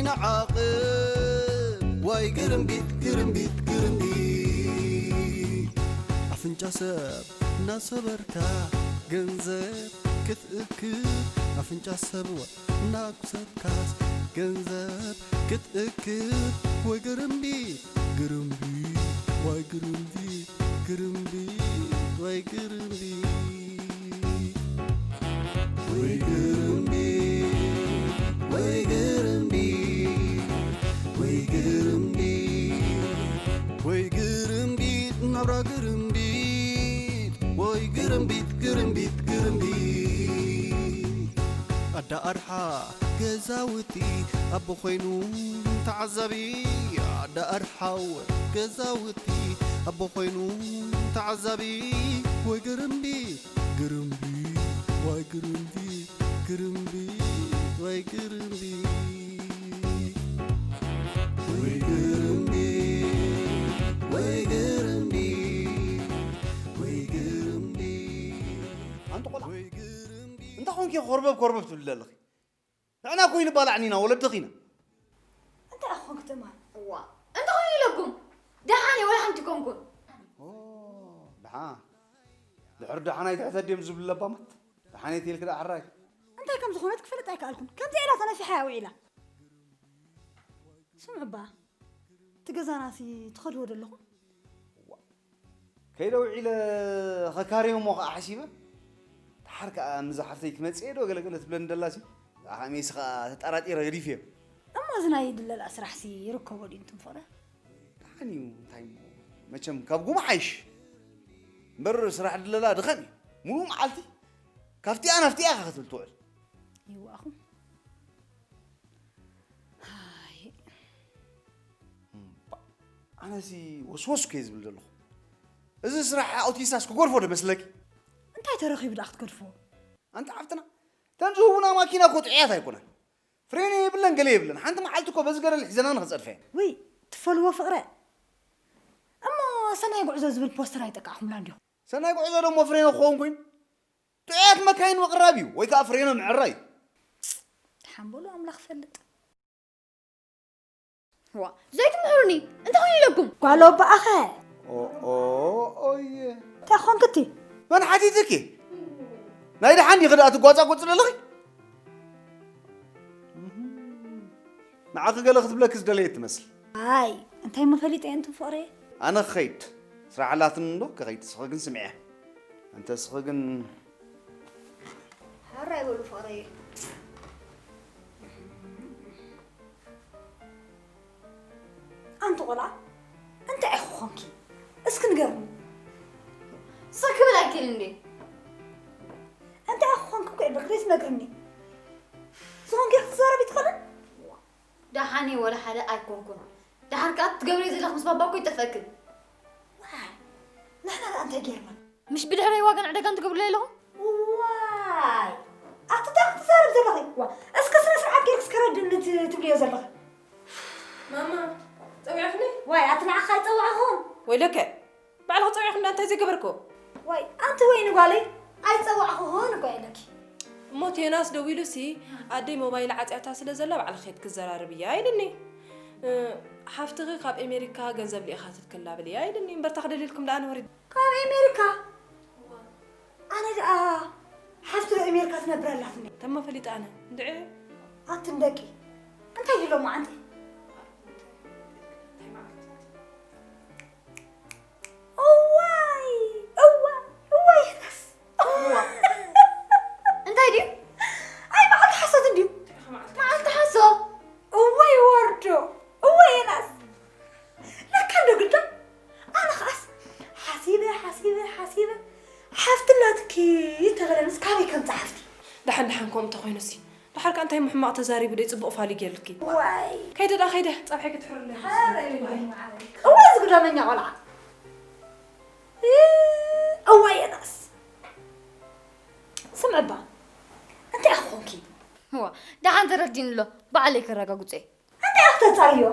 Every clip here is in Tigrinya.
ንዓቕብ ወይ ግርምቢጥ፣ ግርምቢጥ፣ ግርምቢጥ። ኣፍንጫ ሰብ እናሰበርካ ገንዘብ ክትእክብ፣ ኣፍንጫ ሰብ እናጉሰብካስ ገንዘብ ክትእክብ። ወይ ግርምቢጥ፣ ግርምቢጥ፣ ወይ ግርምቢጥ፣ ግርምቢጥ፣ ወይ ግርምቢጥ። ወይ ግርምቢጥ፣ ወይ ግርምቢጥ፣ ወይ ግርምቢጥ፣ ወይ ግርምቢጥ፣ ናብራ ግርምቢጥ፣ ወይ ግርምቢጥ፣ ግርምቢጥ፣ ግርምቢጥ። ኣዳ ኣርሓ ገዛውቲ ኣቦ ኮይኑ ተዓዛቢ፣ ኣዳ ኣርሓ ገዛውቲ ኣቦ ኮይኑ ተዓዛቢ። ወይ ግርምቢጥ፣ ግርምቢጥ፣ ወይ ግርምቢጥ፣ ግርምቢጥ፣ ወይ ግርምቢጥ። ወይ ግርምቢጥ፣ ወይ ግርምቢጥ፣ ወይ ግርምቢጥ። ኣንቲ ቆልዓ፣ ወይ ግርምቢጥ። እንታይ ኾንኪ ኮርበብ ኮርበብ ትብሊ ዘለኺ? ንሕና እኮ ይንባላዕን ኢና፣ ወለድኺ ኢና። እንታይ ኣኾንክ ትማል? እዋ፣ እንታይ ኾይኑ ኢለኩም? ደሓን እየ፣ ወላ ሓንቲ ኮንኩን። ኦ፣ ደሓን። ድሕሪ ደሓን ኣይትሕተት ድዮም ዝብሉ ለባማት? ደሓን እየ ኢልክ ደኣ ሕራይ። እንታይ ከም ዝኾነት ክፈልጥ ኣይከኣልኩን። ከምዚኣ ኢላ ተነፊሓ እያ ውዒላ። ስምዑ እባ፣ እቲ ገዛናሲ ትኸድዎ ዶ ኣለኹም? ከይደ ውዒለ ኸካርዮ እሞ ኸዓ ሓሲበ። ደሓር ከኣ ምዛ ሓፍተይ ክመጽእ እየ ዶ ገለገለ ትብለኒ ደላሲ። ኣኸ ሜሲ ኸዓ ተጠራጢረ ገዲፍዮ። እሞ እዚ ናይ ድለላ ስራሕሲ ይርከቦ ድዩ እንትንፈረ? ደሓን እዩ፣ እንታይ እሞ። መቸም ካብ ጉማ ሓይሽ። እምበር ስራሕ ድለላ ድኸም እዩ። ሙሉእ መዓልቲ ካብቲኣ ናብቲኣ ኢኻ ክትብል ትውዕል። ይዋእኹም። ኣይ። እምባ፣ ኣነሲ ወስወስ እኮ እየ ዝብል ዘለኹ። እዚ ስራሕ ኣውቲስታስ ክገድፎ ዶ መስለኪ? እንታይ ተረኺቡ ደኣ ክትገድፎ? ኣንቲ ሓፍትና፣ እተን ዝህቡና ማኪና እኮ ጥዑያት ኣይኮናን። ፍሬን የብለን፣ ገለ የብለን። ሓንቲ መዓልቲ እኮ በዚ ገረል ሒዘና ንኽጸድፋ እየን። ውይ፣ ትፈልዎ ፍቕረ። እሞ ሰናይ ጉዕዞ ዝብል ፖስተር ኣይጠቃዕኹምላን ዲኹም? ሰናይ ጉዕዞ ደሞ ፍሬን ክኸውን ኮይኑ? ጥዑያት መካይን ምቕራብ እዩ፣ ወይ ከኣ ፍሬኖ ምዕራይ እዩ። ደሓን በሉ፣ ኣምላኽ ይፈልጥ። ዋ፣ ዘይትምሕሩኒ፣ እንታይ ኾይኑ ኢለኩም? ጓል ኣቦኣኸ። ኦ፣ ኦ፣ ኦየ። እንታይ ኾንክቲ? መን ሓቲትኪ? ናይ ደሓን ዲኺ ደኣ ትጓጻጎጺ ዘለኺ? ንዓኺ ገለ ክትብለኪ ዝደለየት ትመስል። ኣይ፣ እንታይ እሞ ፈሊጠ እየ እንትን ፍቕረየ? ኣነ ክኸይድ። ስራሕ ኣላትኒ እንዶ ክኸይድ፣ ንስኺ ግን ስምዕያ። ኣንተ ንስኺ ግን ሕራይ በሉ ፍቕረየ። ኣንቲ ቆልዓ፣ እንታይ ኢኺ ኾንኪ? እስኪ ንገርኒ። ስቕ ክብል ኣይክእልን እንዴ? እንታይ ኢኺ ኾንኪ እኮ ኢለ፣ ዘይትነግርኒ። ዝኾንኪ ክትዛረቢ ትኽእልን? ደሓን እየ፣ ወላ ሓደ ኣይኮንኩን። ደሓር ከኣ ትገብርዮ ዘለኺ ምስ ባባ እኮ ይጠፍኣክን። ዋይ፣ ንሕና ደኣ እንታይ ጌርና? ምሽ ብድሕረይ ዋጋን ዕዳጋን ትገብሩለይ ኣለኹም? ዋይ፣ ኣቲ እንታይ ክትዛረብ ዘለኺ? ዋ፣ እስከ ስነ ስርዓት ጌርክስ ከረድእኒ ት-፣ ትብልዮ ዘለኺ? ማማ፣ ጸዊዕኽኒ? ዋይ፣ ኣቲ ንዓኻ ኣይጸዋዕኹን። ወይለከ፣ ባዕልኺ ጸዊዕኽኒ እንታይ ዘይገበርኩ? ዋይ፣ ኣንቲ ወይኒ ጓለይ፣ ኣይጸዋዕኹን እኮ ኢለኪ። እሞ እቲ ዮናስ ደዊሉሲ፣ ኣደይ ሞባይል ዓጽያታ ስለ ዘላ ባዕልኺ ኬድኪ ክዘራርብያ ኢሉኒ። እ፣ ሓፍትኺ ካብ ኣሜሪካ ገንዘብ ልኢኻትልኪ ኣላ በልያ ኢሉኒ። እምበርታ ክደልየልኩም ደኣ ንወሪ። ካብ ኣሜሪካ? ኣነ ደኣ ሓፍቲ ዶ ኣሜሪካ ትነብር ኣላትኒ? ተማ ፈሊጠ ኣነ። እንድዒ። ኣትን ደቂ። እንታይ ኢሎም መዓንቲ? እዋይ፣ እዋይ፣ እዋይ፣ ዮናስ። እዋ። እንታይ ድዩ? ኣይ፣ መዓልቲ ሓሶት እንድዩ። መዓልቲ ሓሶት? እዋይ፣ ወርዶ። እዋይ፣ ዮናስ። ለካ እንዶ ግዳ። ኣነ ኸኣስ ሓሲበ፣ ሓሲበ፣ ሓሲበ። ሓፍቲ ናትኪ ተበለንስ ካበይ ከምጻ ሓፍቲ? ደሓን፣ ደሓን ከምኡ እንተኾይኑሲ። ደሓር ከኣ እንታይ ሕማቕ ተዛሪቡ ደይ ጽቡቕ ፋሊ ጌርልኪ? ዋይ። ከይደ ደኣ ከይደ፣ ጸብሐይ ክትሕርለ። እወ፣ እዚ ጉዳመኛ ቆልዓ። እወ፣ የናስ። ስምዕባ፣ እንታይ ኢኺ ኾንኪ? እዋ፣ ደሓን ተረዲኒ ኣሎ። ባዕለይ ከረጋግጾ እየ። እንታይ ኢኺ ተጻርዮ?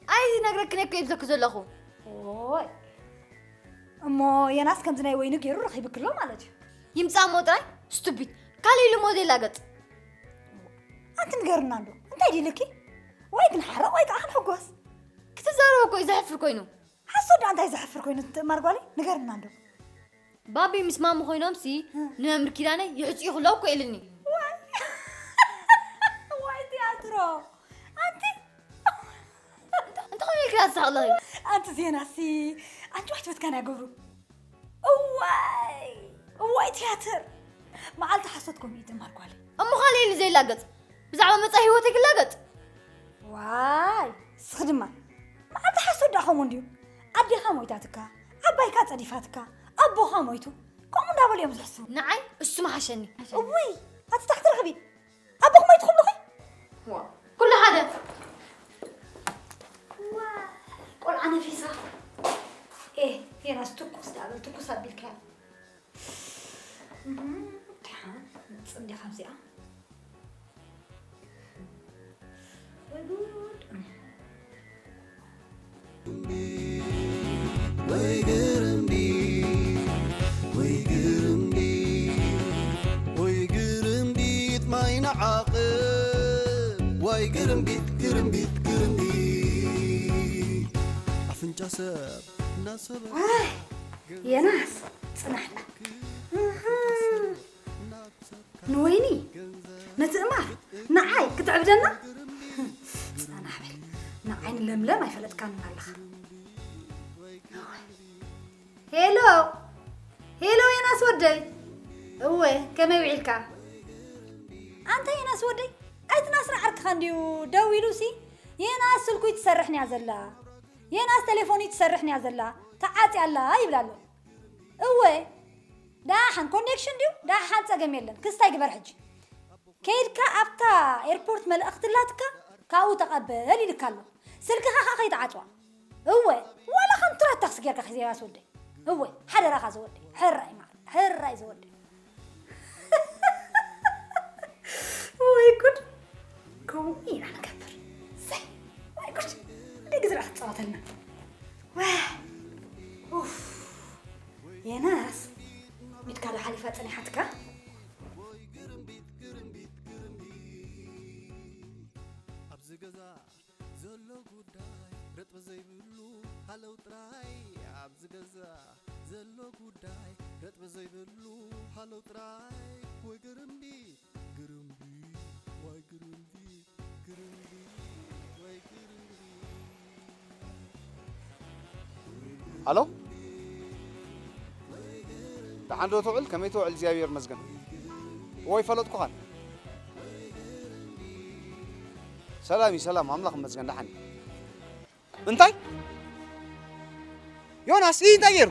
ኣይነግረክን እየ እኮ ይብለኪ ዘለኹ። ኦይ። እሞ የናስ ከምዚ ናይ ወይኒ ገይሩ ረኺብኪ ኣሎ ማለት እዩ። ይምጻእ እሞ ጥራይ ስቱፒድ። ካልእ ኢሉ እሞ ዘይላገጽ። ኣቲ እቲ ንገርና እንዶ እንታይ ድልኪ? ወይ ክንሓረቕ ወይ ከዓ ክንሕጎስ። ክትዛረብ እኮ እዩ ዘሕፍር ኮይኑ። ሓሶት ደኣ እንታይ ዘሕፍር ኮይኑ? ትእማር ጓለይ ንገርና እንዶ። ባቢ ምስ ማሙ ኮይኖምሲ እ። ንመምህር ኪዳነ ይሕጽዩ ክለው እኮ ኢልኒ። ዋይ ዋይ ቲያትሮ ኣንቲ እንታይ ኢልካ ትስሕቕ ኣለኺ? ኣንቲ ዜናሲ ኣንቲ ዋሕትበትካ ናይ ገብሩ። እዋይ እዋይ ቲያትር መዓልቲ ሓሶት ከምኡ እዩ ትእማር ጓለይ። እሞ ካልእ ኢሉ ዘይላገጽ ብዛዕባ መጻኢ ህይወተይ ክላገጽ። ዋይ እስኺ ድማ መዓልቲ ሓሶት ደኣ ከምኡ እንድዩ። ኣዴኻ ሞይታትካ፣ ዓባይካ ጸዲፋትካ፣ ኣቦኻ ሞይቱ ከምኡ እንዳበሉ እዮም ዝሕስቡ። ንዓይ እሱ ምሓሸኒ። እውይ ኣቲ ታሕቲ ርኽቢ ኣቦኽ ሞይቱ ክብሉኺ? ዋ ኩሉ ሓደ። ዋ ቆልዓ ነፊሳ። ኤ ዮናስ ትኩስ ደኣ በል ትኩስ ኣቢልካያ። እህ፣ ደሓን መጽእ እንዲያ ካብዚኣ። ወይ ጉድ። ወይ ግርምቢጥ፣ ወይ ግርምቢጥ፣ ወይ ግርምቢጥ ማይ ንዓቕብ። ወይ ግርምቢጥ፣ ግርምቢጥ፣ ግርምቢጥ፣ ኣፍንጫ ሰብ እናሰበ ዋይ፣ የናስ፣ ጽናሕና። እህ። ንወይኒ፣ ንትእማር፣ ንዓይ ክትዕብደና? ጽናሕ በል፣ ንዓይ ንለምለም ኣይፈለጥካንን ኣለኻ። ሄሎ፣ ሄሎ፣ የናስ ወደይ። እወ፣ ከመይ ውዒልካ? ኣንታ የናስ ወደይ፣ ኣይትናስራ ዓርክኻ እንድዩ ደዊሉሲ፣ የናስ ስልኩ ትሰርሕን እያ ዘላ። የናስ ቴሌፎን ትሰርሕን እያ ዘላ። ተዓጽያ ኣላ ይብል ኣሎ። እወ፣ ደሓን ኮኔክሽን ድዩ? ደሓን ጸገም የለን። ክስታይ ግበር ሕጂ። ከይድካ ኣብታ ኤርፖርት መልእኽቲ ኣላትካ፣ ካብኡ ተቐበል ኢልካ ኣሎ። ስልክኻ ኸኣ ከይትዓጽዋ። እወ፣ ዋላ ከም ትራታክስ ጌርካ ሒዘያ ዝወደይ። እወ፣ ሓደራኻ ዝወደይ። ሕራይ መዓል፣ ሕራይ ዝወደይ። ወይ ጉድ! ከምኡ ኢና ንገብር። ሰይ! ወይ ጉድ! ደጊ ዝረኣ ክትጻወተልና። ዋይ! ኡፍ! የናስ! ኢድካ ዶ ሓሊፋ ጸኒሓትካ? ኣብዚ ገዛ ዘሎ ጉዳይ ረጥቢ ዘይብሉ ሃለው ጥራይ። ኣብዚ ገዛ ዘሎ ጉዳይ ረጥቢ ዘይብሉ ሃለው ጥራይ። ወይ ግርምቢጥ፣ ግርምቢጥ፣ ወይ ግርምቢጥ፣ ግርምቢጥ፣ ወይ ግርምቢጥ። ኣሎ? ደሓን ዶ ትውዕል? ከመይ ትውዕል? እግዚኣብሔር ይመስገን። እወ ኣይፈለጥኩኻን። ሰላም እዩ፣ ሰላም፣ ኣምላኽ ይመስገን፣ ደሓን እዩ። እንታይ? ዮናስ፣ ይህ እንታይ ገይሩ?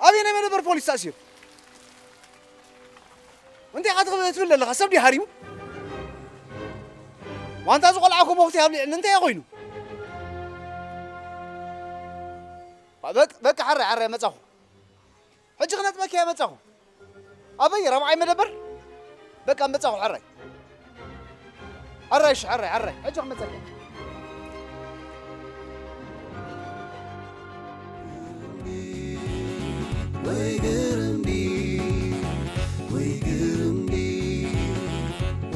ኣበየናይ መደበር ፖሊስ ተኣሲሩ? እንታይ ኢኻ ትብል ዘለኻ? ሰብ ድዩ ሃሪሙ? ዋንታ እዚ ቆልዓ እኮ ሞኽቲ ኣብ ልዕሊ እንታይ ኮይኑ? በቅ-፣ በቃ፣ ሓራይ፣ ሓራይ መጻኹ። ሕጂ ክነጥበኪ እየ መጻኹ። ኣበይ? ራብዓይ መደበር? በቃ፣ መጻኹ፣ ሓራይ። ሓራይ፣ እሺ፣ ሓራይ፣ ሓራይ። ሕጂ ክመጸኪ። ወይ ግርምቢጥ፣ ወይ ግርምቢጥ፣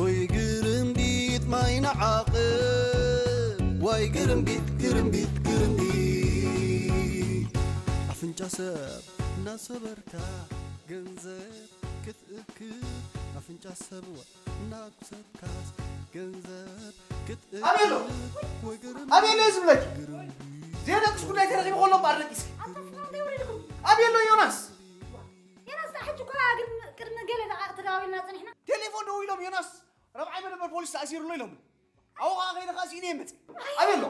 ወይ ግርምቢጥ ማይ ንዓቕብ። ወይ ግርምቢጥ፣ ግርምቢጥ፣ ግርምቢጥ። ኣፍንጫ ሰብ እናሰበርካ ገንዘብ ክትእክብ፣ ኣፍንጫ ሰብ እናጉሰካስ ገንዘብ ክትእክብ። ኣቤሎ! ወይ ግርምቢጥ፣ ኣቤሎ እዩ ዝብለኪ። ግርምቢጥ። ዘየደቅስ ጉዳይ ተረኺቡ ከሎ እምበኣር ደቂስኪ። ኣንታ ፍቕሪ እንታይ ወሪድኩም? ኣቤሎ ዮናስ! ዮናስ፣ ንዓ ሕጂ እኳ ቅድሚ፣ ቅድሚ ገለ ደቓቕ ተደዋዊልና ጸኒሕና። ቴሌፎን ደዊሎም፣ ዮናስ ራብዓይ መደበር ፖሊስ ተኣሲሩ ኣሎ ኢሎምኒ። ኣብኡ ኸኣ ከይደ ኸኣ ስኢነ እየ መጺአ። ኣበይ ኣሎ?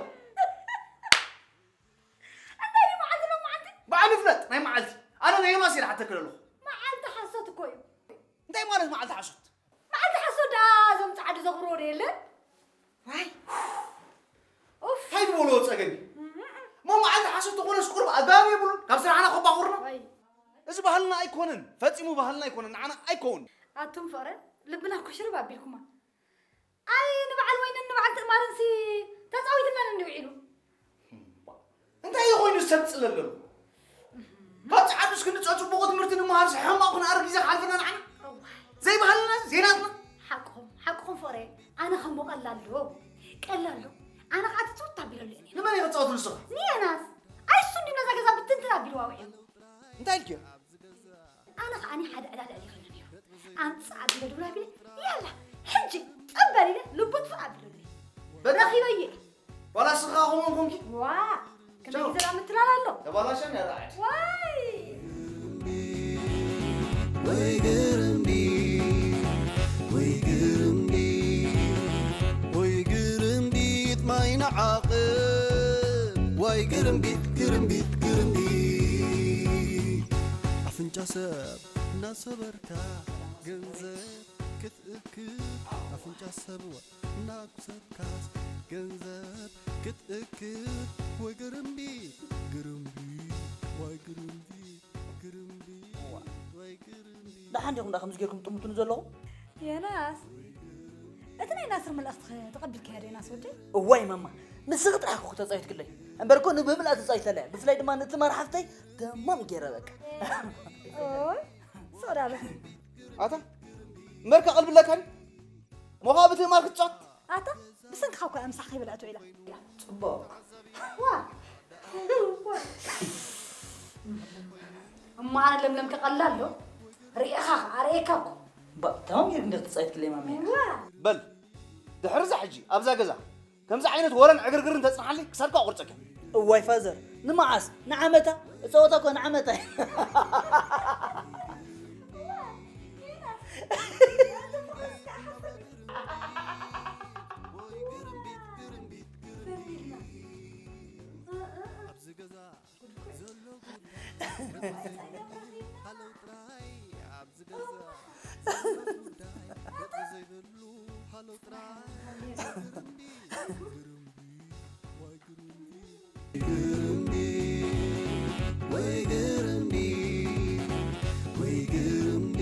እንታይ ድዩ መዓልቲ ሎም መዓልቲ? በዓል ይፍለጥ ናይ መዓልቲ። ኣነ ናይ ዮናስ እየ ዝሓተክር ኣለኹ። መዓልቲ ሓሶት እኮ እዩ። እንታይ ማለት መዓልቲ ሓሶት? መዓልቲ ሓሶት ደኣ እዞም ጻዕዱ ዘኽብርዎ ዶ የለን? ዋይ። ኡፍ። እንታይ ዝበልዎ ጸገም እዩ? እም። እሞ መዓልቲ ሓሶት ተኾነስ ቁሩብ ኣገባብ የብሉን? ካብ ስራሕና ከባኹርና? ዋይ። እዚ ባህልና ኣይኮነን። ፈጺሙ ባህልና ኣይኮነን። ንዓና ኣይከውን። ኣቱም ፍቕረ፣ ልብና እኮ ሽርብ ኣቢልኩማ። ኣይ፣ ንበዓል ወይንን ንበዓል ትእማርንሲ ተጻዊትናን እንዲ ውዒሉ። እንታይ እዩ ኮይኑ ሰብ ጽለል ዘሎ? ካብ ጸዓዱስ ክንዲ ጸጽቡቑ ትምህርቲ ንምሃርሲ ሕማቕ ክንኣርግ ግዜ ክሓልፈና ንዓና? እዋይ። ዘይባህልና ዜናትና። ሓቅኹም ሓቅኹም ፍቕረይ። ኣነ ከምኡ ቀላል ዶ ቀላል ዶ ኣነ ከዓ ትፅውት ኣቢለሉ እየ። ንመን እየ ክፃወት ንስኻ? ንየናስ ኣይሱ እንዲ ነዛ ገዛ ብትንትን ኣቢልዋ ውዒሉ። እንታይ ኢልክዮ? ኣነ ከዓ ሓደ ዕላል ዕሊኸሉ ነይሩ። ኣምፅእ ኣቢለ ድብላ ቢለ ያላ ሕጂ ፀበል ኢለ ልቡ ጥፍእ ኣቢለሉ። በቃ። ረኺበዮ እየ። ዋላ ስኻ ኹም ኹምኪ? ዋ፣ ከመይ ቻው። ግዜ ምትላል ኣሎ? ተባላሸን ያራዓድ። ዋይ! ወይ ግርምቢ፣ ወይ ግርምቢ፣ ወይ ግርምቢት ማይ ንዓቕብ። ወይ ግርምቢት፣ ግርምቢት፣ ግርምቢት። ኣፍንጫ ሰብ እናሰበርካ ገንዘብ ክትእክብ። ኣፍንጫ ሰብ እናጉሰብካስ ገንዘብ ክትእክብ። ወይ ግርምቢት፣ ግርምቢት፣ ወይ ግርምቢት፣ ግርምቢት፣ ወይ ግርምቢት። ደሓን ዲኹም ደኣ ከምዚ ጌርኩም ጥምቱኒ ዘለኹም? የናስ፣ እቲ ናይ ናስር መልእኽቲ ተቐቢልካዮ ዶ የናስ ወደይ? እዋይ ማማ፣ ንስኺ ጥራሕ እኮ ተጻዊትክለይ። እምበር እኮ ንብምልኣ ተጻዊትለያ። ብፍላይ ድማ ነቲ መርሓፍተይ ደማም ገይረ በቃ። ኦይ፣ ሶዳ በል። ኣታ እምበርካ ቀልብለካኒ ሞኻ ብትእማር ክትጫወት። ኣታ ብሰንክኻ እኮ እያ ምሳሕ ከይበልዐት ውዒላ። ጽቡቕ። ዋ። እሞ ኣነ ለምለም ከቐላ ኣሎ። ርኢኻ ኸኣ ኣርእየካ እኮ። ባ፣ ተማም ጌርክ እንዲኻ ተጻዊትክለይ ማመይ። ዋ። በል ድሕሪ እዛ ሕጂ ኣብዛ ገዛ ከምዚ ዓይነት ወረን ዕግርግርን ተጽንሓለይ ክሳድካ ኣቑርጸካ። እዋይ ፋዘር፣ ንመዓስ? ንዓመታ? እጸወታ እኮ ንዓመታ። ኣብዚ ገዛ ዘሎ ጉድ ሃለው ጥራይ፣ ኣብዚ ገዛ ዘሎ ጉዳይ ገጽ ዘይብሉ ሃለው ጥራይ። ግርምቢ፣ ወይ ግርምቢ፣ ግርምቢ፣ ወይ ግርምቢ፣ ወይ ግርምቢ፣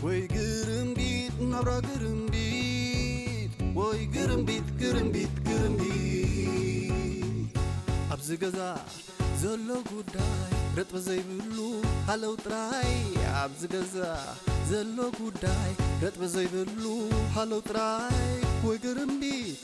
ወይ ግርምቢት፣ ናብራ ግርምቢት፣ ወይ ግርምቢት፣ ግርምቢት፣ ግርምቢት። ኣብዚ ገዛ ዘሎ ጉዳይ ረጥቢ ዘይብሉ ሃለው ጥራይ፣ ኣብዚ ገዛ ዘሎ ጉዳይ ረጥቢ ዘይብሉ ሃለው ጥራይ። ወይ ግርምቢት፣